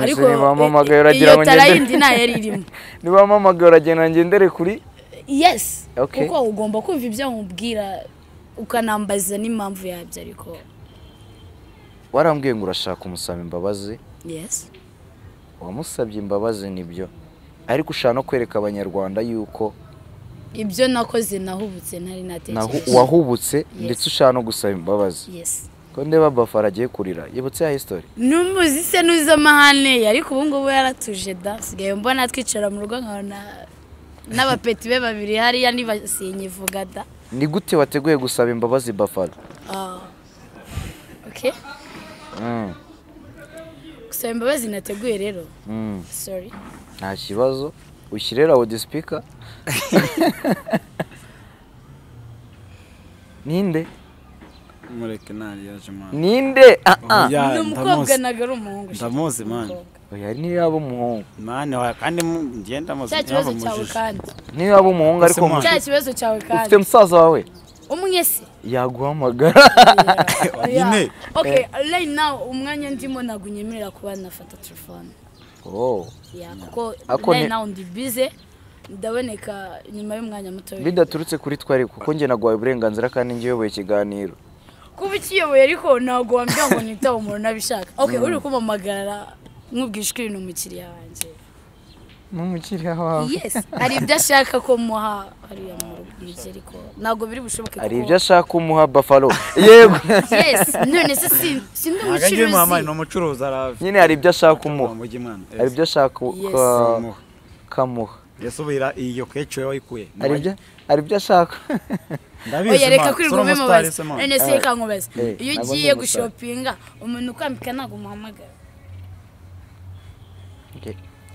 Ariko niba uragira ngo ngende yari irimo. Niba mpamagaye uragenda ngendere kuri yes. Kuko ugomba kumva ibyo nkubwira ukanambaza n'impamvu yabyo ariko warambwiye ngo urashaka umusaba imbabazi. Yes. Wamusabye imbabazi nibyo ariko ushaka no kwereka abanyarwanda yuko ibyo nakoze nahubutse ntari natekereje. Wahubutse ndetse ushaka no gusaba imbabazi. Yes. Ko ndeba Bafara agiye kurira yibutse ya history. Numuzi se nuza amahane ariko ubu ngubu yaratuje da sigaye mbona twicara mu rugo nkabona n'abapeti be babiri hariya nibasinyivuga da. Ni gute wateguye gusaba imbabazi Bafara? Okay. Gusaba imbabazi nateguye rero. Sorry. Nta kibazo ushyire loud speaker. Ninde? Mureke nari yaje man. Ninde? Ni umukobwa nagari umuhungu. Ndamuzi man. Oya ni yaba umuhungu. Man oya kandi ngenda muzi. Cya kibazo cyawe kandi. Ni yaba umuhungu ariko cya kibazo cyawe kandi. Ufite musaza wawe? Umwe se. Yaguhamagara. Nyine. Okay, right now umwanya ndimo nagunyemerera kuba nafata telefone. Oh. Yeah, kuko right now ndi busy. Ndaboneka nyuma y'umwanya muto. Bidaturutse kuri twari kuko nge naguhaye uburenganzira kandi ngiye yoboye ikiganiro. Kuba ikiyoboye ariko ntabwo wambwira ngo nitabe umuntu nabishaka. Okay, uri kumamagara nkubwishwe ibintu umukiriya wanjye. N'umukiriya wawe. Yes, hari ibyo ashaka ko muha hariya mu rugo ariko ntabwo biri bushoboke. Hari ibyo ashaka umuha Buffalo. Yego. Yes, none se sindi umucuruzi. Ni umucuruzi aravi. Nyine hari ibyo ashaka umuha. Hari ibyo ashaka kamuha. Yasubira iyo kecho wayikuye. Hari ibyo ashaka. Oya reka kwirirwa ubimubaza. None se reka nkubaze. Iyo ugiye gushopinga umuntu ukwambika ntabwo umuhamagara.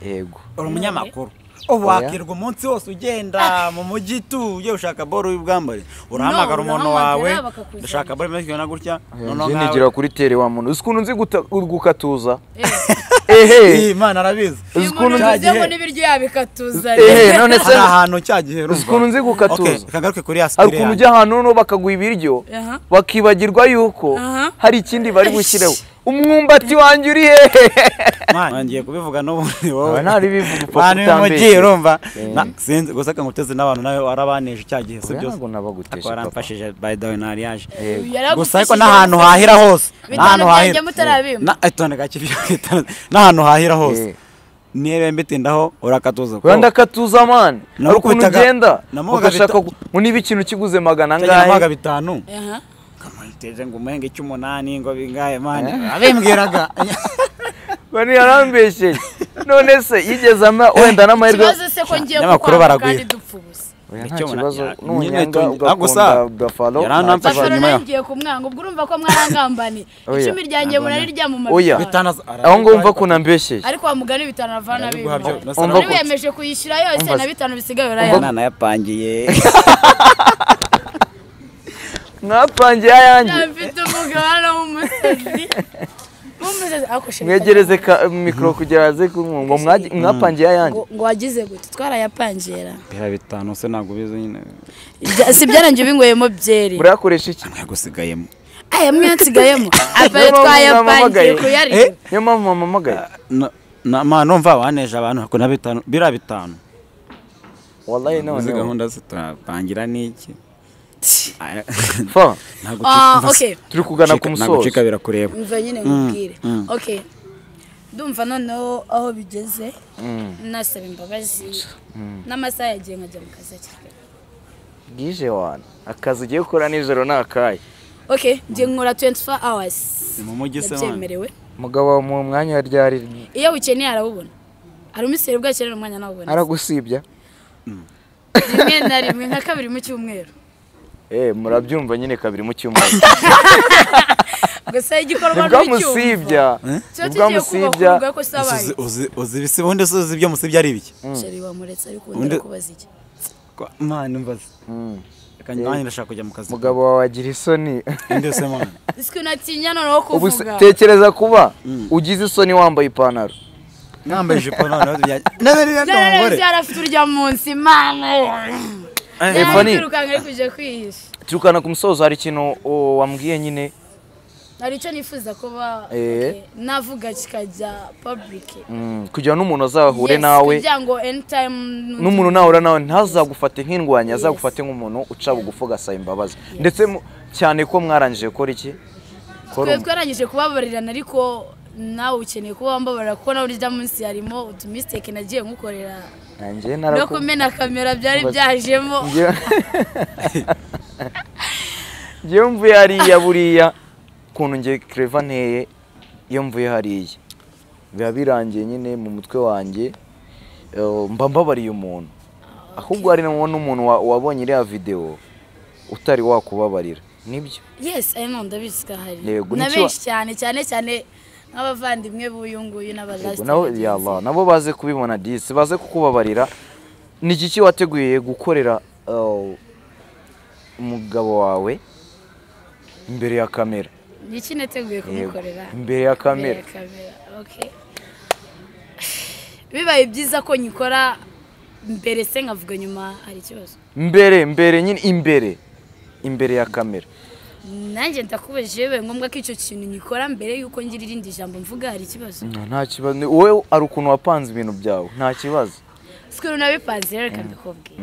Yego. Uri umunyamakuru. Ubu wakirwa umunsi wose ugenda mu mujyi tu ugiye ushaka boro y'ubwambare. Urahamagara umuntu wawe ndashaka boro imeze na gutya. Noneho nigira kuri tere wa muntu. Uzi ukuntu nzi gukatuza. Ehe. Imana arabizi. Uzi ukuntu nzi ngo n'ibiryo yabikatuza. Ehe none se ahantu cyagihe urumva. Uzi ukuntu nzi gukatuza. Okay, kagaruke kuri aspire. Hari ukuntu ujya ahantu no bakaguha ibiryo bakibagirwa yuko hari ikindi bari bushyireho. Umwumbati wanjye uri hehe? Man, ngiye kubivuga n'ubundi wowe. Ntari bivuga upfa kutambeshya. Urumva? Sinzi gusa kanguteze n'abantu nawe warabaneje cyagihe si byose. Ntabwo nabaguteje. Waramfashije by the way nari yaje. Gusa ariko n'ahantu hahira hose. N'ahantu hahira. Na etone gakibyo. N'ahantu hahira hose. Niba mbitindaho urakatuza. Wenda katuza man. Ukuntu ugenda ugashaka ngo niba ikintu kiguze magana angahe? Maga bitanu. Kamuteje ngo umenge cy'umunani ngo bingahe man. Abimbwiraga. Bani yarambeshye. None se yigeze ama wenda n'amahirwe. Ikibazo se ko ngiye kukwanga kandi dupfa ubusa. Nta kibazo nunyanga ugakunda Buffalo. Buffalo ngiye kumwanga ubwo urumva ko mwarangambani. Icumi ryanjye murarirya mu mabitano. Aho ngo umva ko nambeshye. Ariko wa mugani bitanu avana bibi. Wari wiyemeje kuyishyura yose na bitanu bisigaye urayana. Nayapangiye. Mwapangiye ayanjye. Mfite umugabane w'umusazi. Mwegereze mikoro kugira aze ngo mwapangiye ayanjye. Ngo wagize gute twarayapangira. Bira bitanu se ntabwo bize nyine. Si byarangiye ubinyweyemo byeri. Murakoresha iki? Ntagusigayemo. Aya mwansigayemo. Apare twayapangiye kuyarira. Niyo mpamvu mpamagaye. Na ma numva waneje abantu hako na bitanu bira bitanu. Wallahi none. Gahunda zitapangira niki? Fa. Okay. Turi kugana ku musozo. Nagucika birakureba. Umva nyine nkubwire. Okay. Ndumva noneho aho bigeze nasaba imbabazi n'amasaha yagiye nkajya mu kazi hakiri kare. Bwije wana. Akazi ugiye gukora nijoro ni akahe? Okay, ngiye nkora 24 hours. Ni mu mujyi se wana. Mugabo mu mwanya ryari? Iyo ukeneye arawubona. Hari umusere bwakenera umwanya nawubona. Aragusibya? Rimwe na rimwe nka kabiri mu cyumweru. Murabyumva nyine kabiri mu cyumweru. Gusa igikorwa n'ucyumva. Nibwamusibya. Uzi uzi ubundi uzi ibyo musibya ari ibiki? Sheri wamuretse ariko undi kubaza iki? Man mbaze. Kandi ndashaka kujya mu kazi. Mugabo wawe agira isoni. Ndese man. Isiko natinya noneho kuvuga. Tekereza kuba ugize isoni wambaye ipantaro. Nambaye ijipo noneho bya. Nabere yarafite urya munsi man. Fani. Turukanga kuje kwihisha. Turukana ku musozo hari ikintu wambwiye nyine. Hari icyo nifuza kuba navuga kikajya public. Kugira n'umuntu azahure nawe. Kugira ngo anytime n'umuntu nahura nawe ntazagufate nk'indwanya, azagufate nk'umuntu uca bugufi ugasaba imbabazi. Ndetse cyane ko mwarangije gukora iki? Twe twarangije kubabarirana ariko nawe ukeneye kuba wambabarira kuko nawe urya munsi harimo utu mistake nagiye nkukorera. Nanjye no kumena kamera byari byajemo. Ngiye mvuye hariya buriya kuntu ngiye Clever nteye iyo mvuye hariya biba birangiye nyine mu mutwe wanjye mba mbabariye umuntu. Ahubwo hari n'umuntu wabonye iriya video utari wakubabarira nibyo. Yes, I know ndabizi kahari na benshi cyane cyane cyane nk'abavandimwe b'uyu nguyu n'abalasti nabo ya Allah nabo baze kubibona disi baze kukubabarira. Ni iki wateguye gukorera umugabo wawe imbere ya kamera? Niki nateguye kumukorera imbere ya kamera? Okay. Bibaye byiza ko nyikora mbere se nkavuga nyuma hari ikibazo. Mbere nyine imbere ya kamera. Nanjye ndakubajije bibaye ngombwa ko icyo kintu nyikora mbere yuko ngira irindi jambo mvuga hari ikibazo. Nta kibazo. Wowe ari ukuntu wapanze ibintu byawe nta kibazo. Sikuru nabipanze rero kandi ndakubwiye.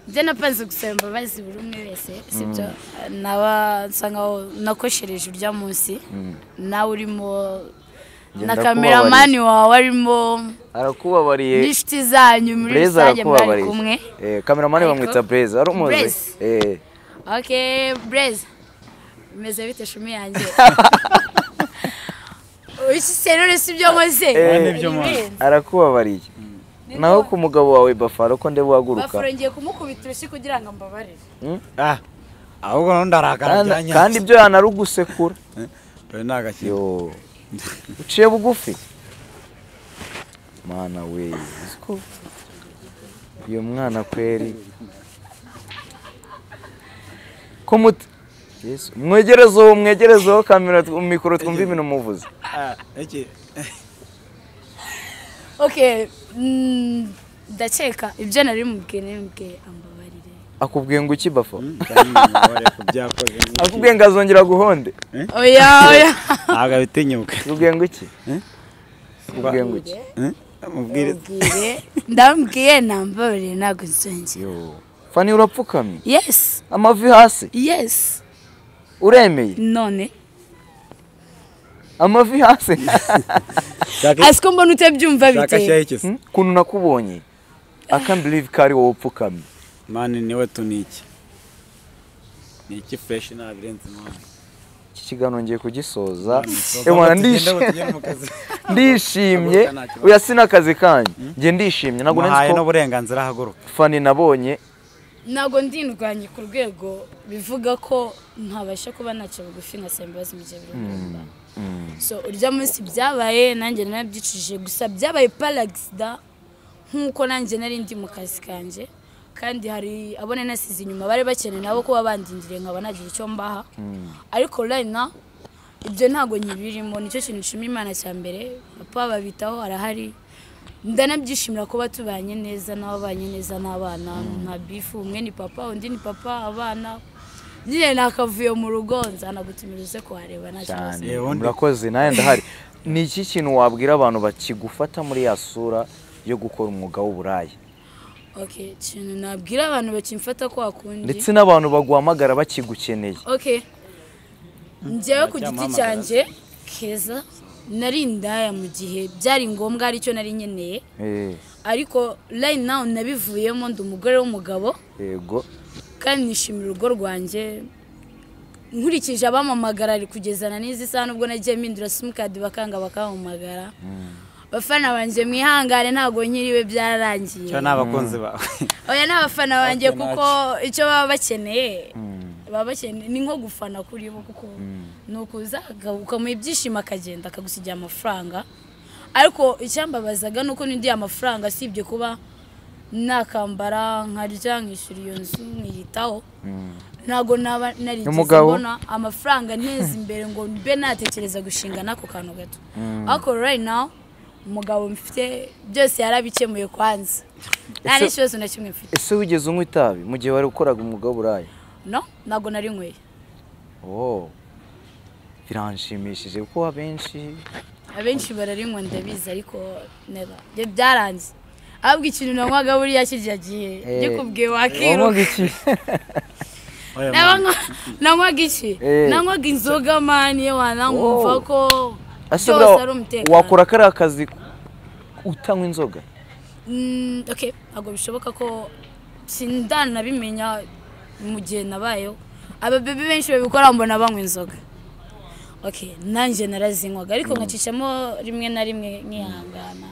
Njye napanze gusaba imbabazi buri umwe wese sibyo naba nsa nkaho nakoshereje urya munsi nawe urimo na kameramani wawe arimo arakubabariye n'inshuti zanyu muri rusange mwari kumwe. Kameramani bamwita Blaze ari umuzi. Okay, Blaze meze bite shumi yanjye. Iki serure sibyo nkoze. Arakubabariye. Naho ku mugabo wawe Bafaro ko ndebe waguruka. Bafaro ngiye kumukubita urushyi kugira ngo mbabarire. Ahubwo ndarakara byanya. Kandi ibyo yanarugusekura. Dore nagakino. Uciye bugufi. Mana we, uziko uyo mwana kweri. Ko Yesu mwegerezo kamera mikoro twumva ibintu muvuze. Iki. Okay, ndakeka ibyo nari mubwiye ambabarire. Akubwiye ngo iki Bafo? Akubwiye ngo azongera guhonde? Oya oya. Ntabwo bitinyuka. Akubwiye ngo iki? Akubwiye ngo iki? Mubwire. Ndambwiye nambabarire ntabwo nzongera. Fani urapfukamye? Yes. Amavi hasi? Yes. Uremeye? None. Amavi hasi. Asiko mbona utabyumva bite? Kuntu nakubonye. I can't believe kari wowe upfukamye. Mani niwe tuniki. Niki fresh nabirenze mani. Iki kiganiro ngiye kugisoza. Emwana ndishimye. Oya sinakazi kanyu. Ngiye ndishimye ntabwo nzi ko n'uburenganzira haguruka. Fani nabonye ntabwo ndindwanye ku rwego bivuga ko ntabasha kuba naca bugufi ngasaba imbabazi mu gihe biri ngombwa. So urya munsi byabaye nanjye narabyicishije gusa byabaye par accident nkuko nanjye nari ndi mu kazi kanje kandi hari abone nasize inyuma bari bakeneye nabo kuba bandindiriye nkaba nagira icyo mbaha. Ariko right now ibyo ntago nyibirimo nicyo kintu nshima Imana cya mbere papa babitaho arahari. Ndanabyishimira kuba tubanye neza n'ababanye neza n'abana nta bifu umwe ni papa undi ni papa abana nyine nakavuye mu rugo nzanagutumira uze kuhareba nta kibazo. Murakoze nawe ndahari. Ni iki kintu wabwira abantu bakigufata muri ya sura yo gukora umwuga w'uburaya? Okay, kintu nabwira abantu bakimfata kwa kundi ndetse n'abantu baguhamagara bakigukeneye. Okay, njyewe ku giti cyanjye Keza nari indaya mu gihe byari ngombwa ari cyo nari nkeneye. Ariko right now nabivuyemo ndi umugore w'umugabo. Yego. Kandi nishimira urugo rwanjye nkurikije abamamagara ari kugezana n'izi saha nubwo nagiye mpindura simukadi bakanga bakampamagara. Bafana banje mwihangane ntago nkiriwe byararangiye. Cyo nabakunzi bawe. Oya nabafana banje kuko icyo baba bakeneye baba bakeneye ni nko gufana kuri bo kuko nukuza ukamuha ibyishimo akagenda akagusigira amafaranga. Ariko icyambabazaga nuko n'indi amafaranga sibye kuba Nakambara nkarya nkishyura iyo nzu nkiyitaho. Ntago naba narigeze mbona amafaranga nteza imbere ngo mbe natekereza gushinga nako kantu gato. Ariko right now umugabo mfite byose yarabikemuye kwanza. Nta n'ikibazo na kimwe mfite. Ese wigeze unywa itabi mu gihe wari ukoraga umwuga w'uburaya? No, ntago nari nyweye. Oh. Biranshimishije kuko abenshi bararinywa ndabizi ariko never. Byo byaranze. Ahubwo ikintu nanywaga buriya kirya gihe gikubwiye wakiruka. Nanywaga iki? Nanywaga inzoga mani wanankumva ko byose ari umutekano. Wakora kariya kazi utanywa inzoga? Okay, ntabwo bishoboka ko sindanabimenya mu gihe nabayeho. Ababebi benshi babikora mbona banywa inzoga. Okay, nanjye narazinywaga ariko nkacishamo rimwe na rimwe nkihangana.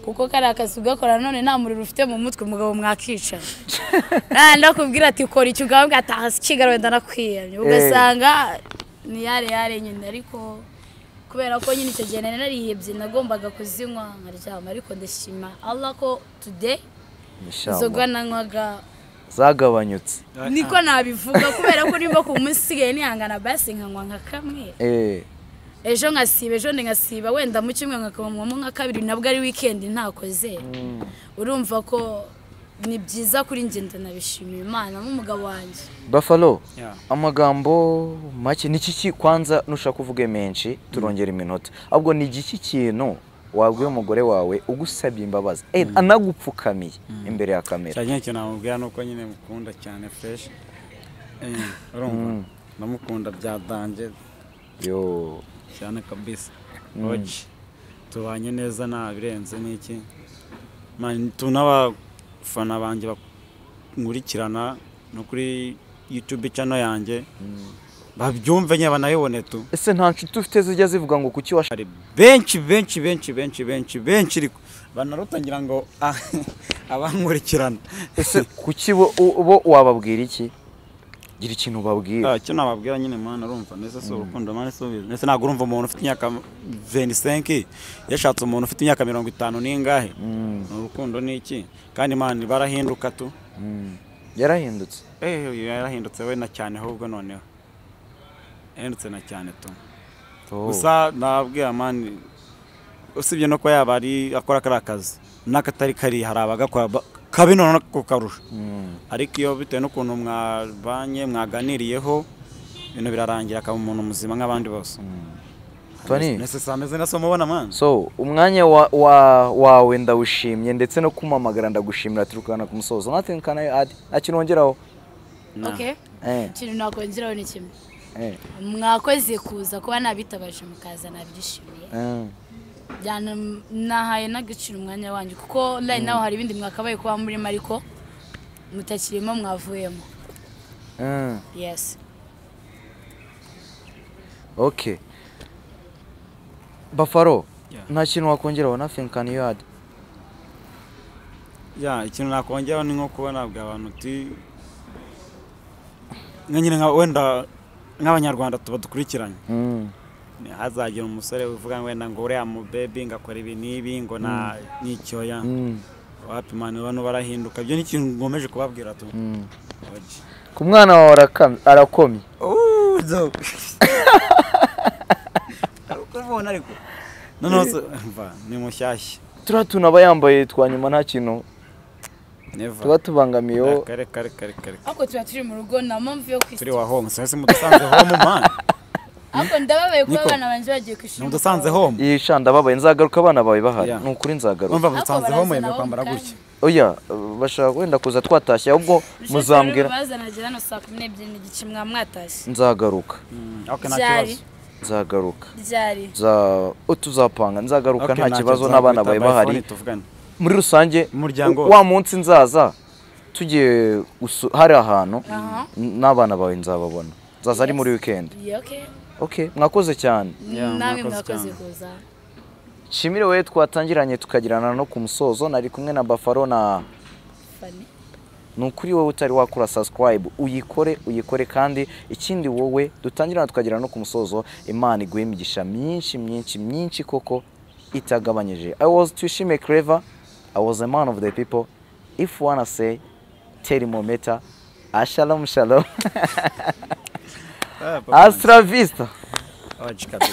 Kuko kariya kazi ugakora none nta muriro ufite mu mutwe umugabo mwakica. Ndakubwira ati kora icyo ugambwe ataha kigarwe ndanakwiyamye. Ugasanga ni yare yare nyine ariko kubera ko nyine icyo gihe narihebye nagombaga kuzinywa nkaryama ariko ndashima Allah ko today inzoga nanywaga zagabanyutse. Niko nabivuga kubera ko nimba ku munsi sigaye nihangana basi nkanywa nka kamwe. Ejo nkasiba ejo ngasiba wenda mu cyumwe nkakabamwamo nka kabiri nabwo ari weekend ntakoze. Urumva ko ni byiza kuri njye ndanabishimira Imana n'umugabo wanjye. Buffalo, amagambo make ni iki kwanza nushaka kuvuga menshi turongera iminota. Ahubwo ni igiki kintu wabwiye umugore wawe ugusabye imbabazi anagupfukamiye imbere ya kamera? Cyane ikintu namubwira nuko nyine mukunda cyane fresh. Urumva ndamukunda bya danje. Yo cyane kabisa. Oji tubanye neza nta birenze n'iki. Man tunaba fana banjye bakurikirana no kuri YouTube channel yanjye babyumve nye banayibone tu. Ese nta nshuti ufite zijya zivuga ngo kuki washari benshi benshi benshi benshi benshi benshi ariko banarutangira ngo abankurikirana. Ese kuki bo wababwira iki? Gira ikintu ubabwira. Icyo nababwira nyine mana urumva nese so urukundo mana so nese ntabwo urumva umuntu ufite imyaka 25 yashatse umuntu ufite imyaka 50 ningahe. Urukundo ni iki? Kandi mana barahinduka tu. Yarahindutse. Yarahindutse we na cyane ahubwo noneho. Yarahindutse na cyane tu. Gusa nababwira man usibye no ko yaba ari akora kari akazi n'akatari kari hari abagakora kabi none kukarusha. Ariko iyo bitewe n'ukuntu mwabanye mwaganiriyeho ibintu birarangira akaba umuntu muzima nk'abandi bose. Tony, nese sameze naso mubona man. So umwanya wawe ndawushimye ndetse no kumamagara ndagushimira turukana ku musozo. Nothing can I add? Akinongeraho. Okay. Ikintu nakongeraho ni kimwe. Mwakoze kuza kuba nabitabaje mukaza nabyishimiye. Nahaye n'agaciro umwanya wanjye kuko right now hari ibindi mwakabaye kuba muri mariko mutakirimo mwavuyemo. Yes. Okay. Buffalo, nta kintu wakongeraho? Nothing can you add? Yeah, ikintu nakongeraho ni nko kuba nabwa abantu uti nyine nka wenda nk'abanyarwanda tuba dukurikiranye. Hazagira umusore uvuga ngo wenda ngo uriya mu baby ngakora ibi n'ibi ngo na n'icyoya. Wapi man abantu barahinduka. Ibyo ni ikintu ngomeje kubabwira tu. Ku mwana wawe arakomye. Arukubona ariko. No mva ni mushyashya. Turiya tuntu aba yambaye twa nyuma nta kintu tuba tubangamiye. Kare kare kare kare. Ariko tuba turi mu rugo nta mpamvu yo kwisi. Turi wa home sese mudusanze home man. Ariko ndababaye kuba abana banje bagiye kwishuri. Mudusanze home. Yisha ndababaye nzagaruka abana bawe bahari. Ni ukuri nzagaruka. Umva mudusanze home yemewe kwambara gutya. Oya bashaka wenda kuza twatashye ahubwo muzambwira. Bazanagera no saa 12:30 mwamwatashye. Nzagaruka. Okay nta kibazo. Nzagaruka. Ryari? Za tuzapanga nzagaruka nta kibazo n'abana bawe bahari. Muri rusange wa munsi nzaza tugiye hari ahantu n'abana bawe nzababona. Nzaza ari muri weekend. Okay, mwakoze cyane. Namwe mwakoze kuza. Shimire wewe twatangiranye tukagirana no ku musozo nari kumwe na Buffalo na Fanny. Nukuri wowe utari wakora subscribe uyikore kandi ikindi wowe dutangirana tukagirana no ku musozo. Imana iguhe imigisha myinshi myinshi myinshi koko itagabanyije. I was Tuyishime Clever. I was a man of the people. If you wanna say thermometer, shalom shalom. Ah, papa. Hasta la vista. Oje, kabisa.